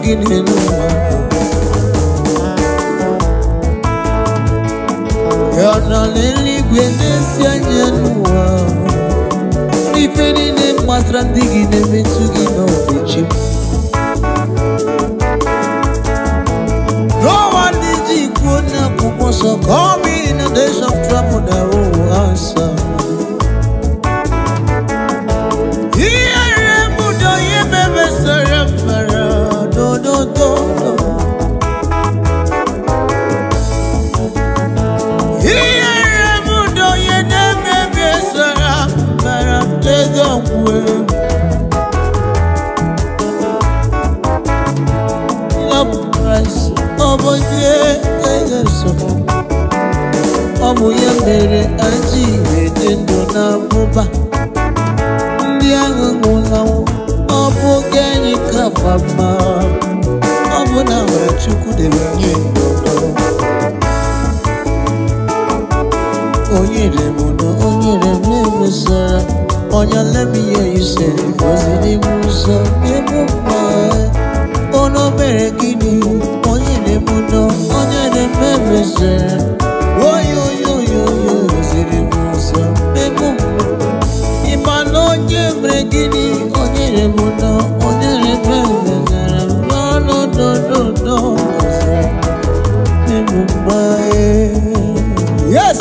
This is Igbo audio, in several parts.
gị n'elu ụwa. Ọ nọ n'eluigwe na-esi anya n'ụwa. Ife niile gbasara ndị gị na-emetụ gị n'obi chi. N'ụwa ndị ji kwuo n'akwụkwọ nsọ, call me in the days of trouble, the will answer. Ihe mbudo ihe mebe sara mbara, do do do do. Ihe mbudo ihe na-emebe sara mbara, ego nkwe. Love Christ, ọ bụ onye ga-eso. Ọ bụ ya mere anyị ji ndụ na mmụba. Ndị ahụ nwụrụ anwụ, ọ bụ oge anyị kafa mma. Ọ bụ na nwere Chukwu debe anyị ndụ. Onye rem na onye rem na-emesara. Onye let me hear you say, gọziri m ụzọ n'ebe mma. Ono mere gịnị? Onye rem na onye rem na-emesara. Oyo yo yo yo, gọziri m ụzọ n'ebe mma. Ịma na onye mere gịnị? Onye rem na onye rem na-emesara. No no no no no, gọziri m mma. Yes.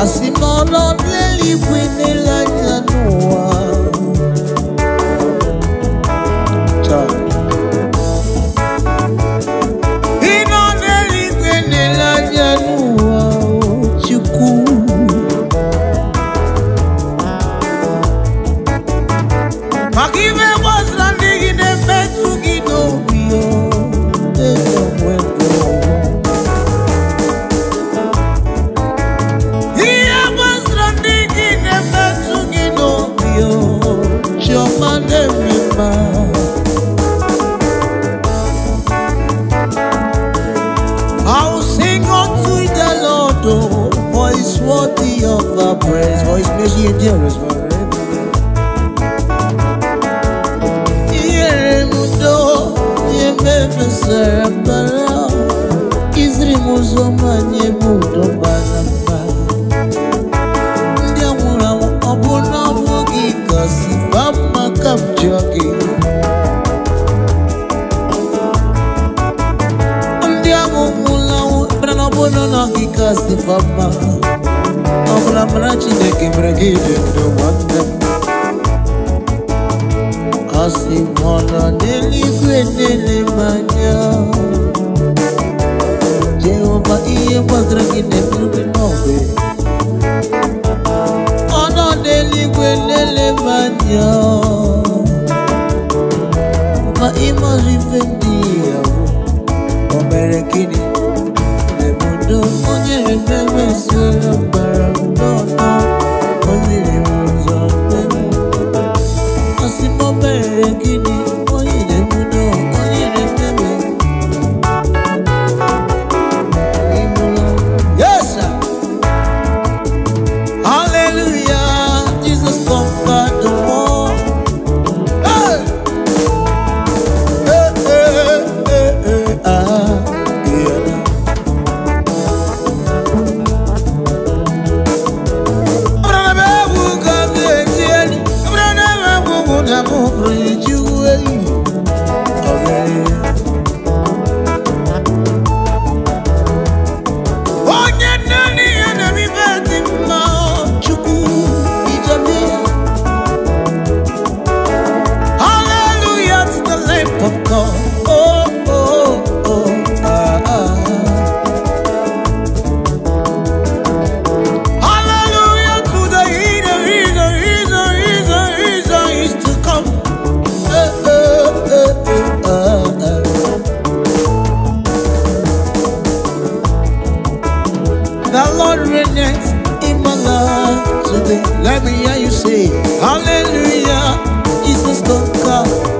Asị m ọ nọ n'eluigwe na-ele anya n'ụwa. Taa. Ị nọ n'eluigwe na-ele anya n'ụwa, o Chukwu. Maka ife gbasara ndị gị na-emetụ gị n'obi, o na-enwe ndụ. Ihe gbasara ndị gị na-emetụ gị n'obi, o Chiọma na-eme mma. I will sing unto the Lord, oh, for He's worthy of our praise, for His mercy endures forever. Ihere m do, ihe mefesara mbara, iziri m ụzọ ma nye m udo bara mba. Ndị a nwụrụ anwụ, ọ bụ na ọnwụ gị kasị ba mma ka m jụọ gị. Ndị ahụ nwụrụ anwụ, mana na ọ bụ na ọ gị kasị ba mma. Ọ bụ na mara Chineke mere gị dị ndụ nwanne m. Asị m ọ nọ n'eluigwe na-ele m anya. Jehova, ihe gbasara gị na-emetụ gị n'obi. Ọ nọ n'eluigwe na-ele m anya. Ma ịmara ife ndị ya bụ, o mere gịnị? Ebudo onye na-emesara mbara n'ọnọ, o ziri m ụzọ mebe. Asị m o mere gịnị? Onye na-ebudo, onye na-emebe. Yes, sir. Hallelujah. Jesus conquered the world. Hey! Hey, hey, hey, hey, ah, yeah.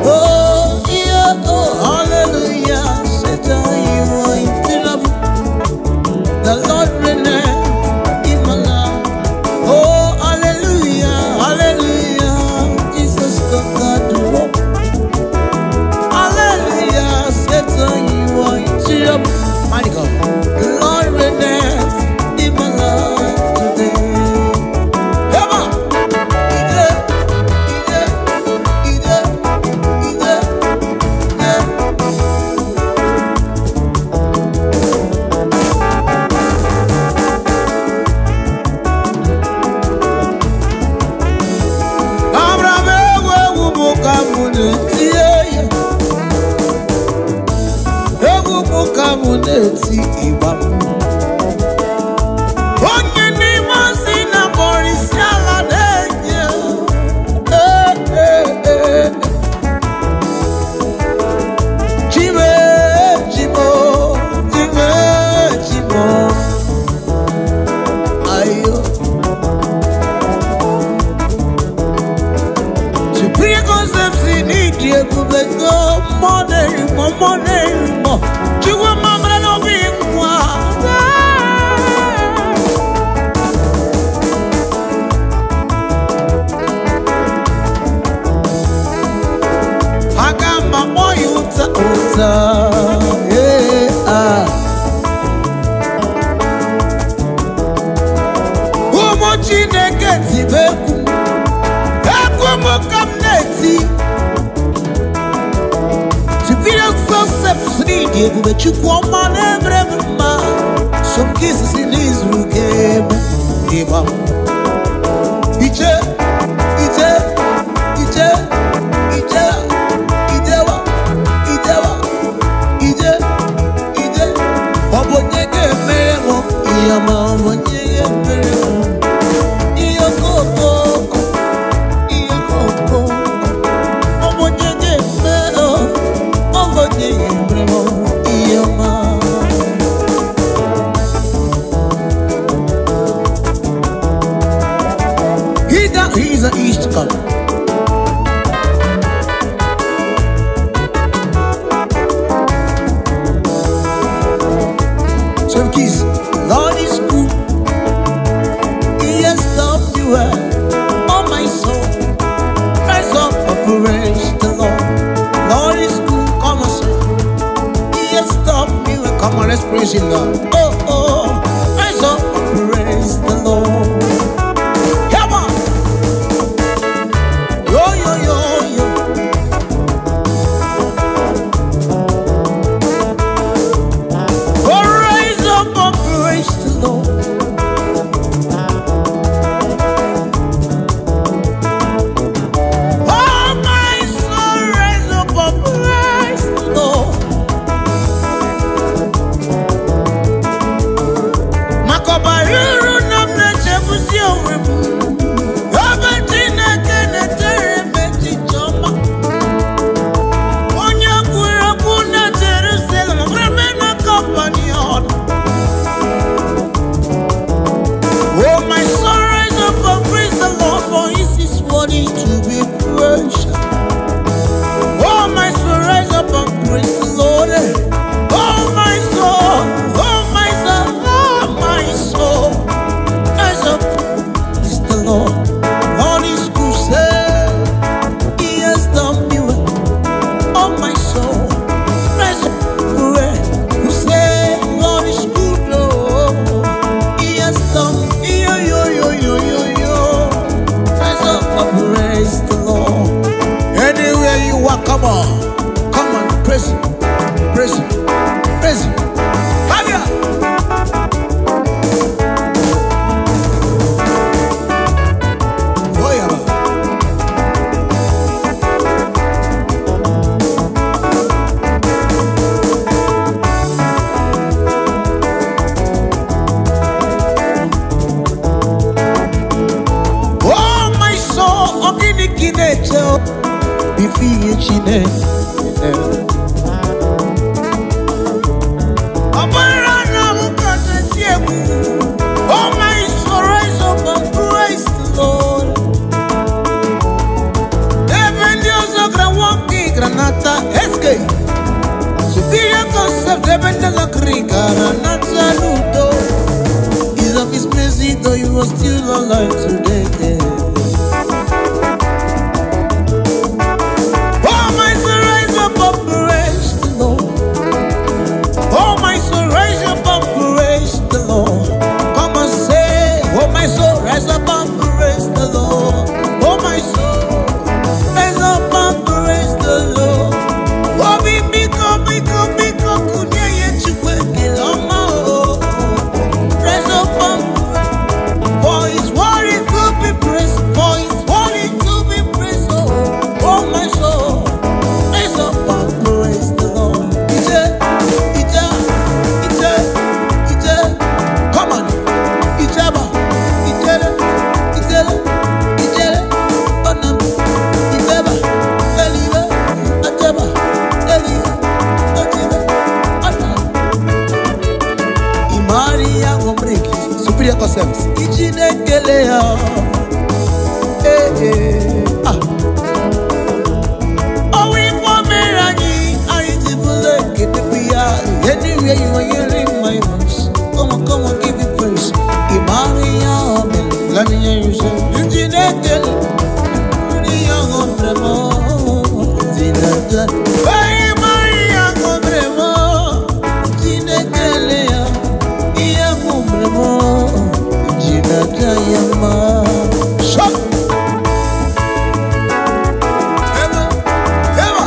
Oh, yeah, oh, hallelujah. Satan, you are in trouble. The Lord reigneth in my life. Oh, hallelujah, hallelujah. Jesus conquered the world. Hallelujah, Satan, you are in trouble. Mighty God, the Lord reigneth in my life today. Come on. Ide, ide, ide, ide, ide. Abraham egwu egwu mụ ka mụ na-eti ya. Egwu mụ ka mụ na-eti ịgba m. Onye n'ime ozi na kpọrọ isi ala na-enye. Ee, ee, ee. Chime, chimo, chime, chimo. Ayo. Supreme Conception n'ịdị ebube go mmụọ na-eri mmụọ, mmụọ na-eri mmụọ. Chukwu mma mara n'obi nwa. Aga m akpọ ya ụta ụta. Ee, ah. Ụmụ Chineke tibe egwu. Egwu m ka m na-eti. Superior Concepts n'ịdị ebube Chukwu ọma na-emere m mma. So nke izizi n'izu ga-eme ịgba m. Ije, ije, ije, ije, ijewa, ijewa, ije, ije. Ọ bụ onye ga-emere m ihe ọma, ọ bụ onye ga-emere m ihe okoko, ihe okoko. Ọ bụ onye ga-eme, ọ bụ onye ga-emere m ihe ọma. He that he's the East God. So keys, Lord is good. He has done me well. Oh my soul, rise up and praise the Lord. Lord is good. Come on, say. He has done me well. Come on, let's praise him now. Oh, oh, rise up and praise the Lord. Come on. Yo, yo, yo, yo. Oh, rise up and praise the Lord. Oh, my soul, rise up and praise the Lord. Maka ọbara uru na m na-echefusi onwe m. Ebe Chineke na-echere m echiche ọma. Onye kwuru okwu na Jerusalem, ọ bụrụ na company ọdụ. Oh, my soul, rise up and praise the Lord, for he is worthy to be praised. Oh, my soul, rise up and praise the Lord. Oh, my soul, oh, my soul, oh, my soul, rise up, praise the Lord. Lord is good, say, he has done me well. Oh, my soul, rise up, pray. Who say, Lord is good, oh, he has done yo, yo, yo, yo, yo, yo. Rise up and praise the Lord. Anywhere you are, come on. Come on, praise him, praise him, praise him. Come here. Oh, yeah. Oh, my soul, ọ gịnị ka ị na-eche o? Ife ihe Chineke. Ọ bụrụ na m kacha eti egwu, oh my soul, rise up and praise the Lord. Ebe ndị ọzọ gara nwoke nata SK Superior Concept ebe ndị lakiri gara nata n'udo. Is of his mercy though you are still alive today. Oh my soul, rise up and praise the Lord. Oh my soul, rise up and praise the Lord. Come and say, oh my soul, rise up and praise the Lord. Oh my soul, rise up and praise the Lord. Oh biko biko biko kunye ye chukwu ekele ọma o. Rise up and for his word is to be praised, for his word is to be praised. Oh, oh my soul, rise up and praise the Lord. Ije, ije, ije, ije, come on, ijeba, ijele, ijele, ijele, onam, ijeba, eliwe, ajeba, eliwe, ojibe, onam. Imari ya ngomreki, Superior Concept. Iji na-ekele ya. Ee, ee, ah. Ọnwụ ife o mere anyị, anyị ji bụrụ ekele bụ ya. Anywhere you are hearing my voice, come on, come on, give me praise. Ịmara ihe o mere, let me hear you say. Iji na-ekele, ihe o mere m, iji na-ekele. Ee, ịmara ihe o mere m, iji na-ekele ya. Ihe o mere m, iji na-aja ya mma. Shut! Ebe, ebe.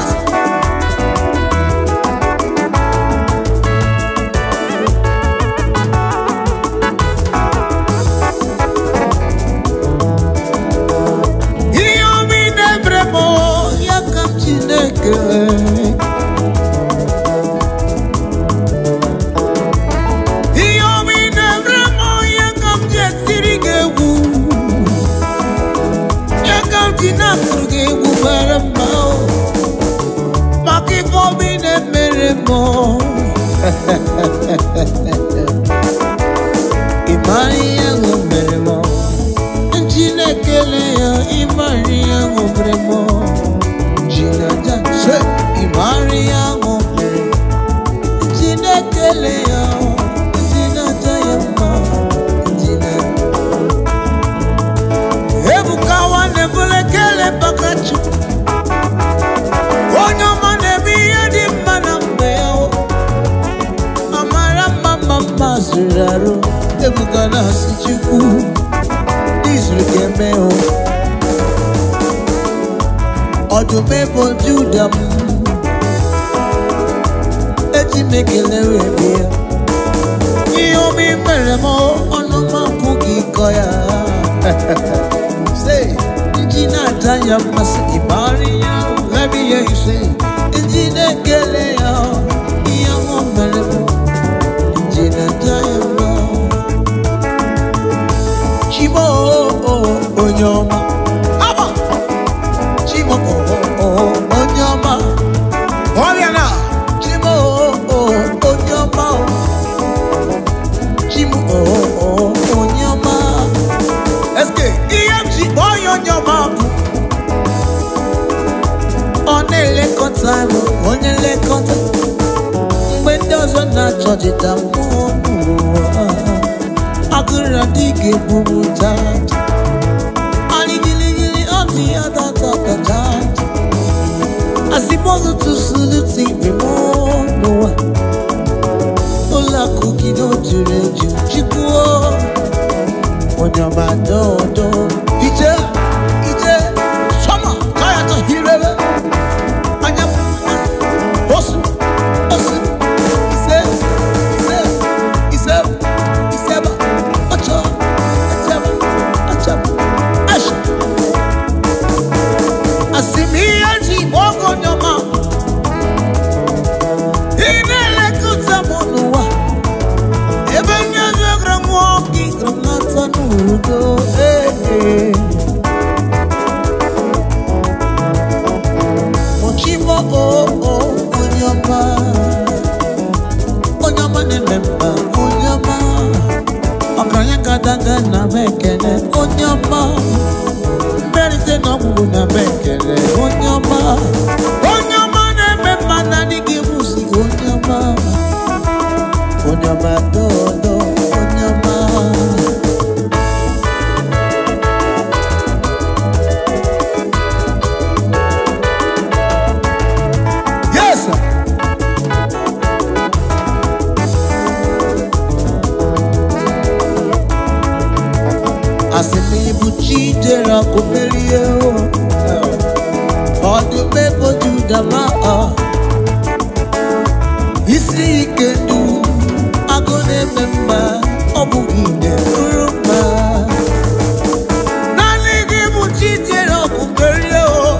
Ihe omi na-ebere m, ya ka m ji na-ekele. Ihe omi na-ebere m, ya ka m ji etiri gị egwu. Ya ka m ji na-akụrụ gị egwu mara mma o. Maka ife omi na-emere m. Ị mara ihe ahụ mere m. Nji na-ekele ya, ị mara ihe ahụ mere m. Jinaja, se, ị mara ihe ahụ mere m. Nji na-ekele ya, nji na-aja ya mma, nji na- Ebuka nwanne m ekele maka Chukwu. Onye ọma na-eme ihe dị mma na mgbe ya o. Amara mma mma mma zuru arụ. Ebuka na-asị Chukwu, n'izuru ga-eme o. Ọdụm ebo Juda m, eji m ekele wee bịa. Ihe ọma i mere m, ọnụ m apụghị ịkọ ya. Say, nji na-aja ya mmasị, ịmara ihe ahụ, let me hear you say. Nji na-ekele ya, ihe ọma o mere m, nji na-aja ya mma. Chimo, onye ọma. Abba! Chimo, onye ọma. Ọrịa na. Chimo, onye ọma. Chimo, onye ọma. SK. Ihe m ji kpọọ ya onye ọma bụ ọ na-elekọta m, onye nlekọta. Mgbe ndị ọzọ na-achọchita mmụọ n'ụwa, agụrụ adịghị egbu m jaja. Anyị giligili ọ dị ya data jaja. Asị m ọtụtụ suluti ibe m n'ụwa. Ụlọ akụ gị na o juru eju, Chukwu onye ọma dodo. Ije, ije, sọma, kaya ta hirebe. Anya, osu, osu, ise, ise, ise, iseba, ocho, echeba, acheba, asha. Asị m ihe ji kpọọ gị onye ọma. Ị na-elekọta m n'ụwa. Ebe ndị ọzọ gara nwụọ gị gara nata n'udo. Ee, ee. Chimo, oh, oh, onye ọma. Onye ọma na-eme mma, onye ọma. Ọgaranya gadaga na m ekele, onye ọma. Mberede na ọgwụgwụ na m ekele, onye ọma. Onye ọma Yes, sir. Asị m ibu chi jere ọkụ merie o. Ọdụm ebo Juda ma ọ. Isi ike ndụ agụ na-eme mma, ọ bụghị na-eburu mma. Naanị gị bụ chi jere ọkụ merie o.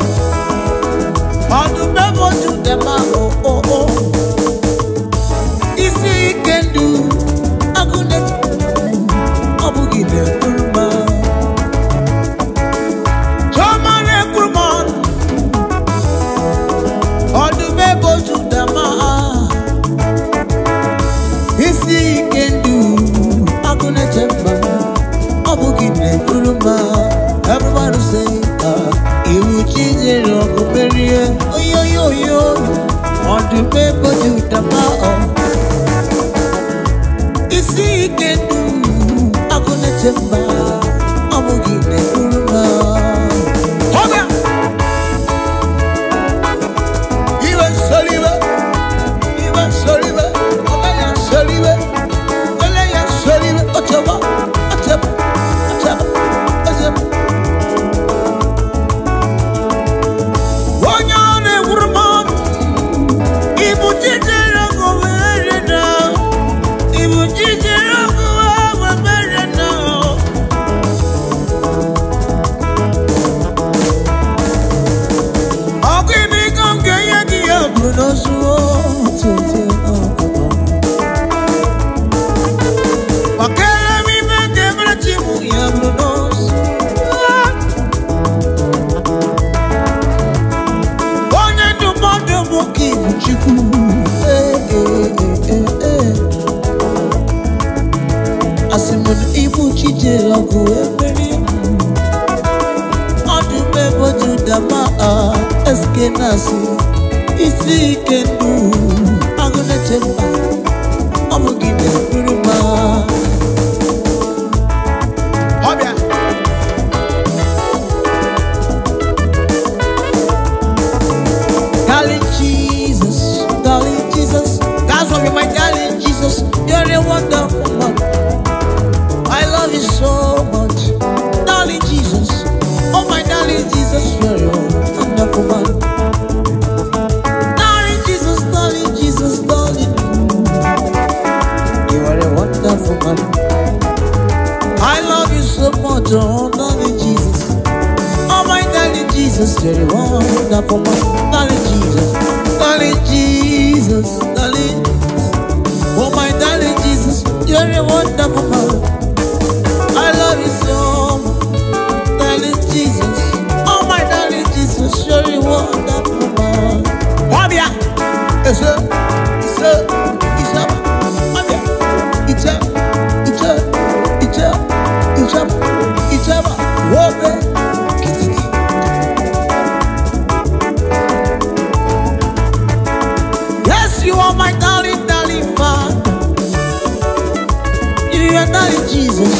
Ọdụm ebo Juda ma ọ o. Isi ike ndụ agụ na-eme ọ bụghị na-eburu mma. Chioma na-ekwuru m ọnụ. Ọdụm ebo Juda ma isi ike ndụ agụ na-eche mba, ọ bụghị na-ekwuru mma. Everybody say iwu chi jere ọgụ merie oyoyoyo. Ọdụm ebo Juda ma isi ike ndụ agụ na-eche mba, ọ bụghị na-ekwuru mma. Ọbịa! Iwe soriwe, iwe soriwe, ọbịa soriwe, ole ya soriwe, ocheba, ocheba, ocheba, ocheba. Onye ọ na-ekwuru m ọnụ, ibu chi jere ọgụ merie na, ibu chi jere ọgụ merie na. Ọkụ ime ike m ga-enye gị ya Bụrụ n'ozu otu otu ọ. Makere m ibe ga-emere chi mụ Ya bụrụ n'ozu. Onye ndụmọdụ m ka ịbụ Chukwu. Ee, ee, ee, ee. Asị m na ibu chi jere ọgụ emerie. Ọdụm ebo Juda ma eske na-asị isi ike ndụ agụ na-eche mba, ọ bụ gị na-eburu mma. Ọbịa! Darling Jesus, darling Jesus, that's why my darling Jesus, you're a wonderful man. I love you so much, darling Jesus. Oh my darling Jesus, you're a wonderful man. Darling Jesus, darling Jesus, darling, you are a wonderful man. I love you so much, oh darling Jesus. Oh my darling Jesus, you're a wonderful man. Darling Jesus, darling Jesus, darling. Oh my darling Jesus, you're a wonderful man. I love you so much, darling Jesus. Oh my darling Jesus, you're a wonderful man. Ọbịa! Ese, ise, ise, ọbịa! Iche, iche, iche, iche, iche, wobe, kititi. Yes, you are my darling, darling Father. You are darling Jesus.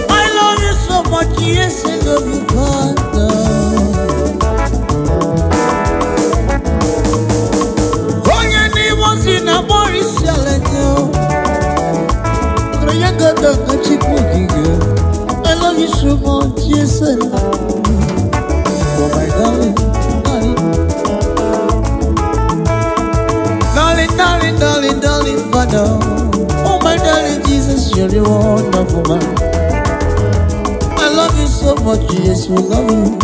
I love you so much. Yes, I love you, Father. Onye n'ime ozi na-akpọrọ isi ala nye o. I love you so much, yes, I love you. Oh my darling, darling. Darling, darling, darling, darling Father. Oh my darling Jesus, you're the wonderful man. I love you so much, yes, we love you.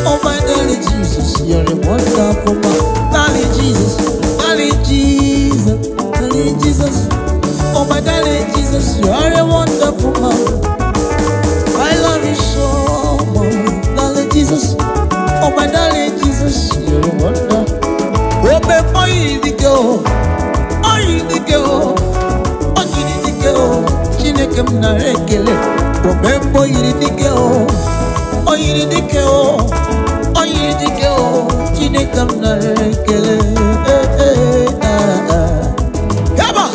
Oh my darling Jesus, you're a wonderful man. Darling Jesus, darling Jesus, darling Jesus. Oh my darling Jesus, you are a wonderful man. I love you so much, darling Jesus. Oh my darling Jesus, you're a wonder. Obe oyi dike o, oyi dike o, oyi dike o, Chineke m nara ekele. Obe mbọ yiri dike o, oyiri dike o, oyiri dike o, Chineke m nara ekele. Eh, eh, ah, ah. Yaba!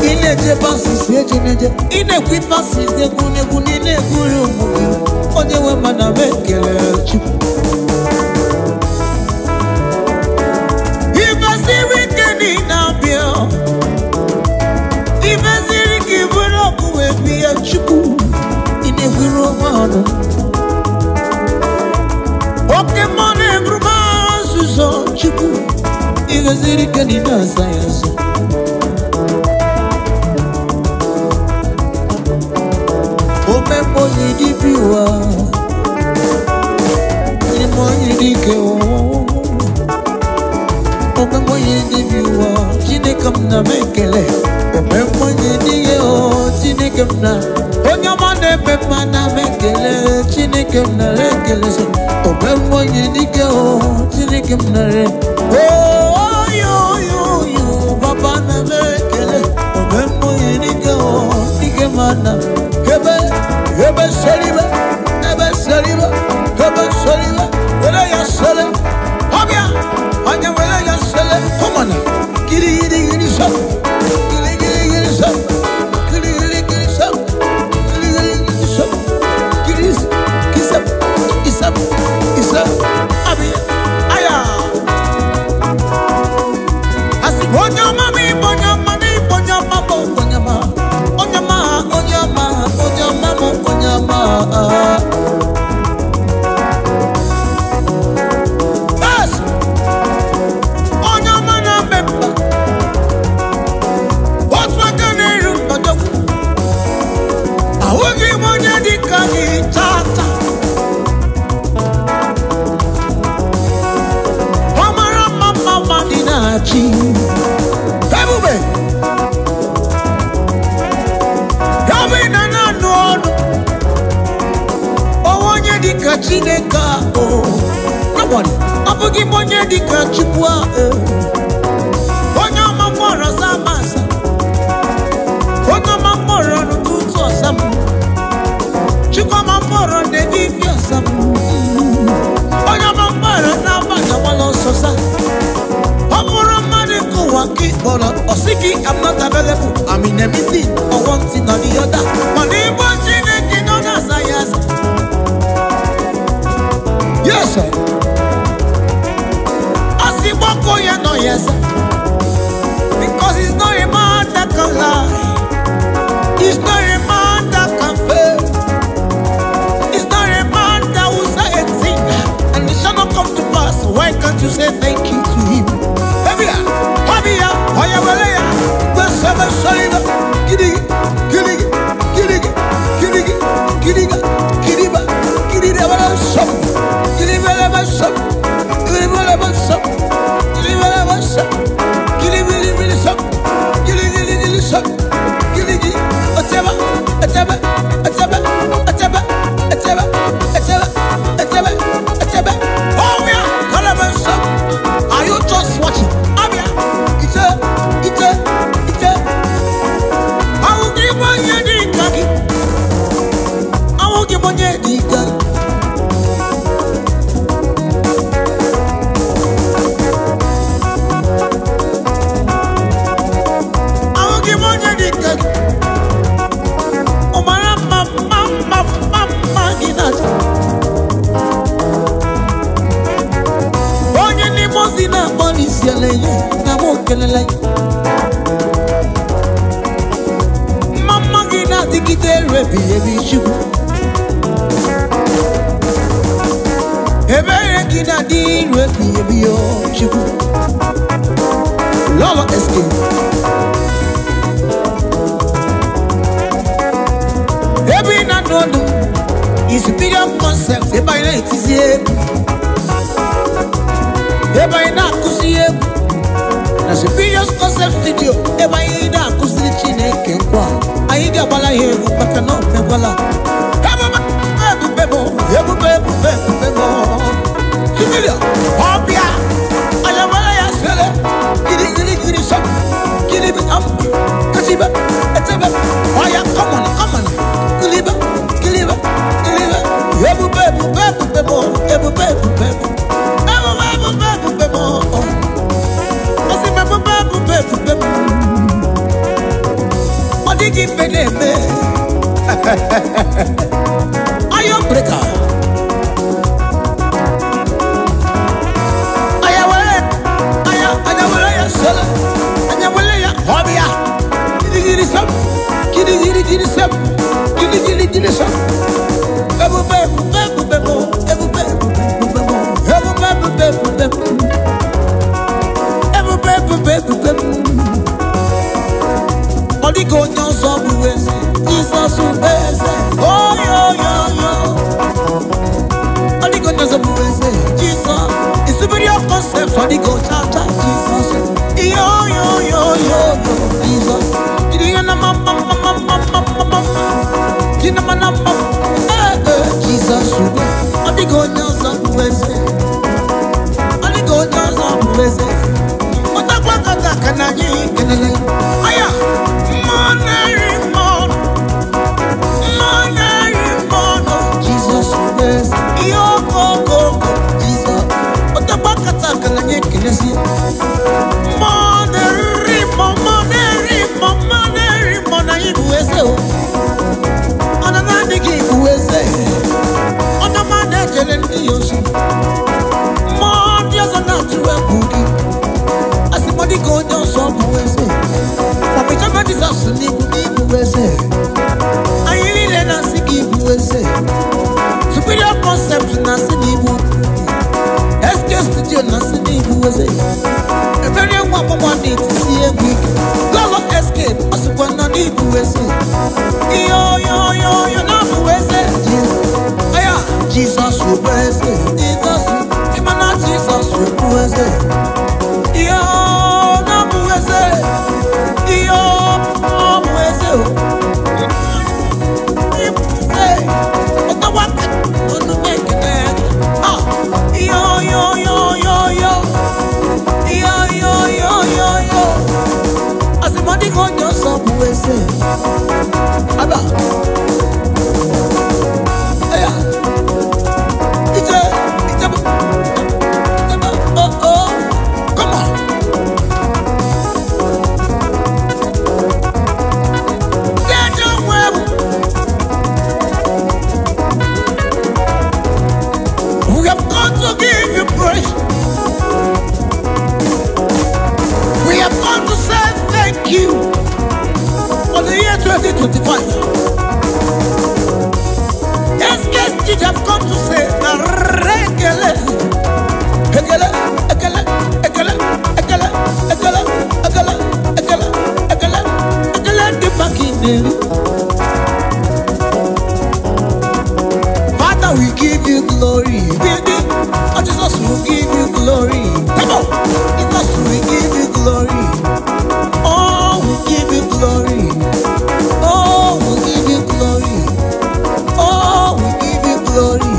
Ị na-eje pasisi eje na-eje, ị na-ekwu pasisi egwu n'egwu, ị na-ekwuru ụmụ gị, onye nwe m ana m ekele Chukwu. Ifesiri ike niile abịa, ifesiri ike bụrụ ọkụ wee bịa Chukwu, ị na-ekwuru onwe ọnụ. Oke mmụọ na-eburu m agha nzuzo Chukwu, ifesiri ike niile aza ya azụ. Omembo yidibiwa, imo yidike o. Omembo yidibiwa, Chineke m na m ekele. Omembo yidiye o, Chineke m na. Onye ọma na-eme mma na m ekele, Chineke m na ekele so. Omembo yidike o, Chineke m na re. Oh yo yo yo, Baba na m ekele. Omembo yidike o, dike mana. Ebe, ebe seribe, ebe seribe, ebe seribe, wele ya sele, ọbịa, anya wele ya sele, come on, giri giri giri so, giri giri giri so, giri giri giri so, giri giri giri so, giri kisep, isep, isep, abịa, aya. Asị onye ọma m ịbụ onye ọma na ịbụ onye ọma bụ onye ọma, onye ọma, onye ọma, onye ọma bụ onye ọma. Yes! Onye ọma na-eme mba, otu aka na-eru mgbadogwu, ahụghị m onye dị ka gị tata. Ọ mara mma mma mma dị na-achị. Ebube! Ebe ị na-anụ ọnụ, onwe onye dị ka Chineke ahụ. Nobody. Ọ bụghị m onye dị ka Chukwu ahụ. Onye ọma mkpọrọ zama asa. Onye ọma mkpọrọ n'ụtụtụ ọsa m. Chukwu ọma mkpọrọ n'ehihie ọsa m. Onye ọma mkpọrọ n'abalị agbala ọsọ sa. Ọ bụrụ mmadụ nke ụwa ka ị kpọrọ, ọ sị gị I'm not available, I'm in a meeting or one thing or the other. Mana ịbụ Chineke nọ na-aza ya aza. Yes, sir. Ọ sị gbakọ ya nọ ya aza. Because he's not a man that can lie. He's not a man that can fail. He's not a man that will say a thing and it shall not come to pass. Why can't you say thank you to him? Ebia, Abia, Oyaweleya, Besebe Saliba, Gidi, Gidi, Gidi, Gidi, Gidi, Gidiba, Gidibela Sop, Gidibela Sop, Gidibela Sop, Gidibela Sop, Gidibili Sop, Gidibili Sop, Gidigi, Oteba, Oteba, Oteba, Oteba, Oteba, Oteba, Oteba, Oteba. Oh yeah, Kalaba Sop. Are you just watching? Abia, Ite, Ite, Ite. I will give one year the kaki. I will give 1 year the kaki. I will give 1 year the kaki. Omara ma ma ma ma ma ginat. Onye n'ime ozi na-akpọ n'isi ala ya na mụ kelela ya. Mma mma gị na-adịgide ruo ebighị ebi Chukwu. Ebere gị na-adị ruo ebighị ebi o Chukwu. Lọlọ SK. Ebe ị na-anụ ọdụ is Superior Concept, ebe anyị na-etizi egwu, ebe anyị na-akụzi egwu na Superior Concept Studio, ebe anyị na-akụziri Chineke nkwa. Anyị ga-agbala ya egwu maka na o mekwala. Ebube ebube bụ ebube ebube ebube bụ Superior ọbịa anyị agbala ya sele giri giri giri sọ giri bi am kasibe etebe ọya come on come on kilibe kilibe kilibe ebube ebube ebube bụ ebube ebube ebube ebube ebube bụ asị m ebube ebube ebube bụ ọ dịghị mfe na-eme. Iron breaker. Superior concept na sinibu. SK Studio na sinibu eze. Every one one need to see a week. Lolo SK asukwa na nibu eze. Yo yo yo yo na bu eze. Aya Jesus bu eze. Jesus imana Jesus bu eze. Yo na bu eze. Yo bu eze. Abba. Aya. Ije, ije, oh, oh. Come on. We have come to give you praise. We have come to say thank you. For the year 2025, SK Studio have come to say, Ekele, Ekele, Ekele, Ekele, Ekele, Ekele, Ekele, Ekele, Ekele, Ekele, the fucking. Father, we give you glory. Oh, Jesus will give you glory. Come on, Jesus will give you glory. Oh, we give you glory. Oh, we give you glory. Oh, we give you glory.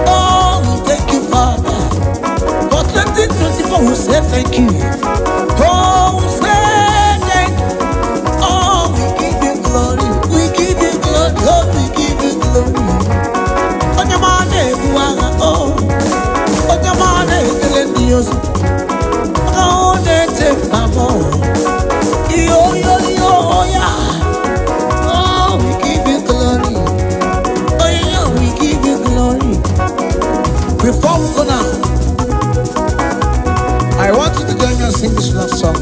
Oh, we thank you, Father. For 2024, we say thank you. Oh, we say thank you. Oh, we give you glory. We give you glory. Oh, we give you glory. Oh, yo, yo, yo, yeah. Oh, we give you glory. Oh, yeah, we give you glory. Before we go now, I want you to join me and sing this love song.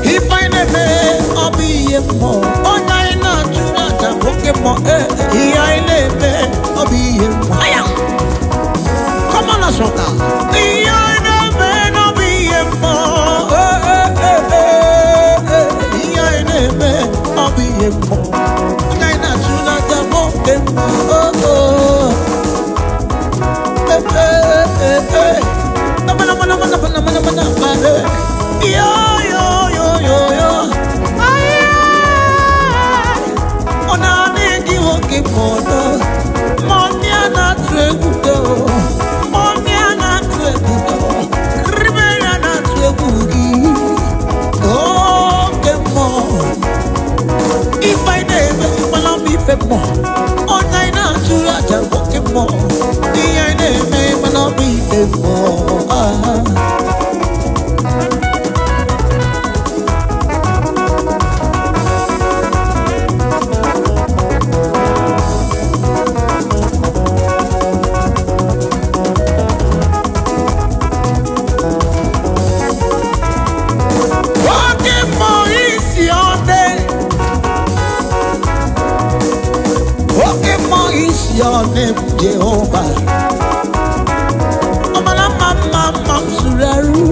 If I never, I'll be a more. Come on, let's rock now. Yo, yo, yo, yo, yo. If I never, mmụọ. Oke mmụọ isi ọdẹ. Oke mmụọ isi ọdẹ Jehova. Ọmọlá mma mma mma m sụrụ arụ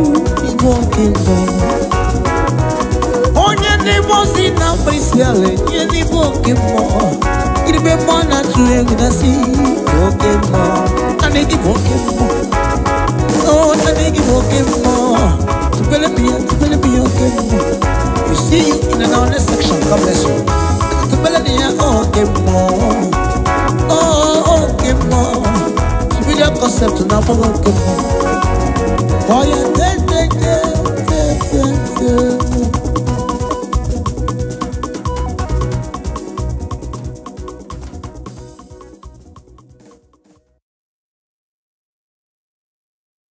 ịbụ oke mmụọ. Onye n'ime ozi na mkpịsị ala nye n'ime oke mmụọ. Iribe mmụọ na-atụ egwu na si oke mmụọ. Naanị gị bụ oke mmụọ. Oh, naanị gị bụ oke mmụọ. Tupele m ya, tupele m ya oke mmụọ. We see you in another section. God bless you. Tupele m ya oke mmụọ. Oh, oke mmụọ. Superior concept na abụghị oke mmụọ. Oya te te te.